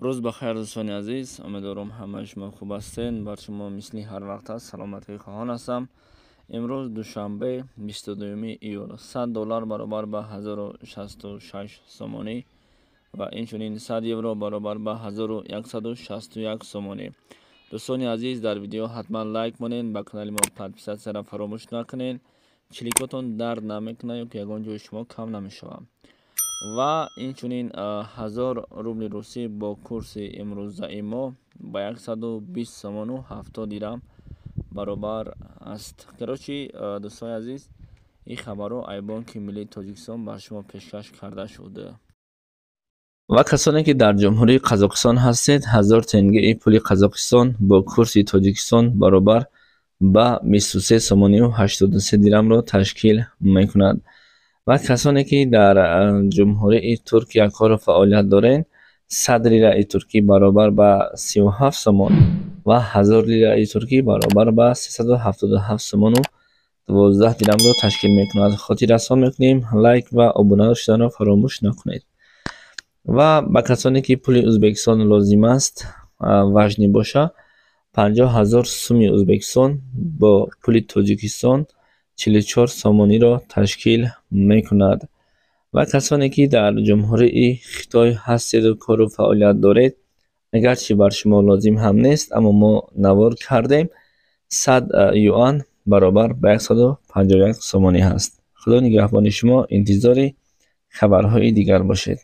Рӯз ба хайр, дӯстони азиз. Умедворам, ҳамаи шумо хуб ҳастед. Бар шумо мисли ҳар вақт аст, саломатӣ хоҳон ҳастам. Имрӯз душанбе, 22 июл. 100 доллар баробар ба 1066 сомонӣ ва инчунин 100 евро баробар ба 1161 сомонӣ. Дӯстони азиз, дар видео ҳатман лайк монед, ба канали мо подписаться ра фаромӯш накунед. Чиликотон дард намекунад ё ки ягон ҷои шумо кам намешавад. Ва инчунин 1000 рубли русӣ бо курси имрӯзаи мо ба 120 сомону 70 дирам баробар аст. Короче, дӯстони азиз, ин хабарҳо ай Бонки Миллии Тоҷикистон бар шумо пешкаш карда шуд. Ва касоне ки дар Ҷумҳурии Қазоқистон ҳастед, 1000 тенгеи пули Қазоқистон бо курси Тоҷикистон баробар ба 23 сомонию 83 дирамро ташкил мекунад. Ва касоне ки дар Ҷумҳурии Туркия кору фаъолият доред, 100 лираи туркӣ баробар ба 37 сомон ва 1000 лираи туркӣ баробар ба 377 сомону 12 дирамро ташкил мекунад. Хотиррасон мекунем, лайк ва обуна шуданро фаромӯш накунед. Ва ба касоне ки пули Ӯзбекистон лозим аст, важный боша, 50 000 суми Ӯзбекистон бо пули Тоҷикистон 44 сомониро ташкил мекунад. Ва касоне ки дар Ҷумҳурии Хитой ҳастеду кору фаъолият доред, агарчи бар шумо лозим ҳам нест, аммо мо навор кардем, 100 юан баробар ба 151 сомонӣ ҳаст. Худо нигаҳбони шумо, интизори хабарҳои дигар бошед.